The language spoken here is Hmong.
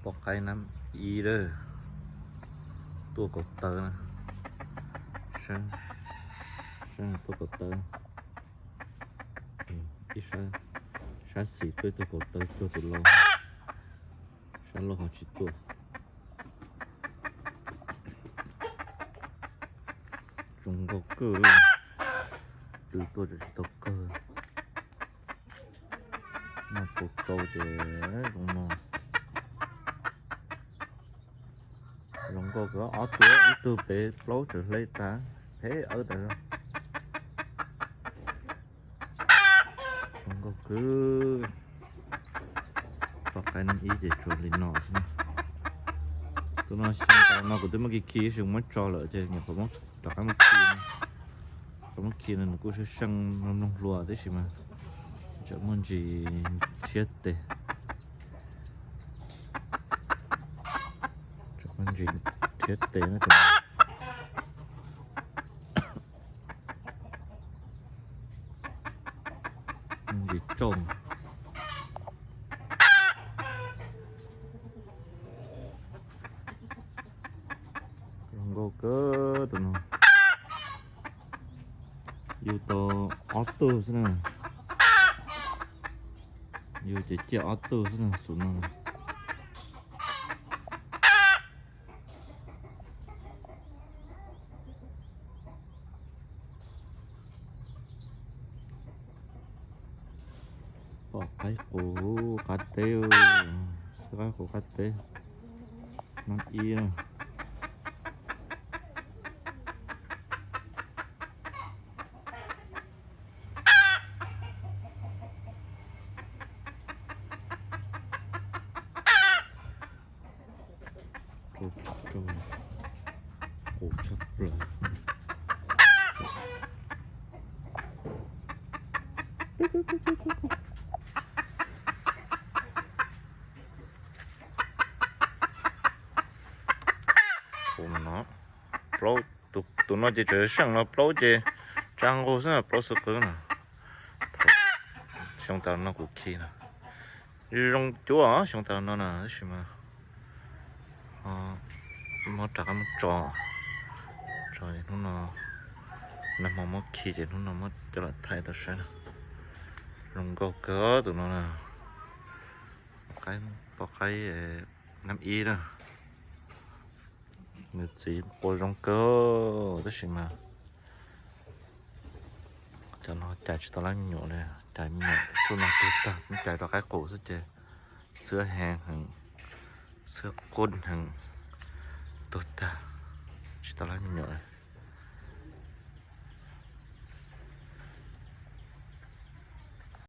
Poj qaib nab ib lawm, tuaj kaum tawv na. Saib, saib tuaj kaum tawv. Ib sab, sab xis tuaj ib tug kaum tawv cuag tus laus, sab laug ho tsis tuaj. Zoo nkauj kawg, twb tuaj tseem tsis tau kawg. Noj tsau tsau ces zoo no. Zoo nkauj kawg, ob tug, ib tug pem plaub tseem hle tas, phem awb tas. Zoo nkauj kawg. Poj qaib nab ib ces tsuas li no xwb na. Tus no xyoo tas no kuv twb muab khi khi ib si muab tso lawm ces nyuam qhuav muab rov qab muab khi no. Rov muab khi no nws kuj seej seej mloog mloog hluas tib si mas tseem muaj ntsis rhiab tes. Tseem muaj ntsis rhiab tes na. Ntsis tsauj. Zoo nkauj kawg tus no. Yug tau ob tug xwb na. Yug ces ciaj ob tug xwb na, xum no. Poj qaib qus qab teb, xwb qaib qus qab teb. Nab ib na. Qus tshaj plaws. Qus no, plaub, tus no ces tseem seej no, plaub ces tsa nqug xwb, plaub xwb qwb no. Xyoo tas no kuv khi no, zoo cuab xyoo tas no na, tab sis mas muab rov qab muab tso, tso hnub no, nag hmo muab khi ces hnub no muab coj los thaij tau saib na. Zoo nkauj kawg tus no na. Poj qaib nab ib na. Nws txiv qua zoo kawg tab sis mas cov no cais tsis tau lab me nyuam li, cais me nyuam tsuj no tuag tag, muab cais rau qaib qus xwb ces xwb heev heev, xwb qub heev, tuag tag, tsis tau lab me nyuam li.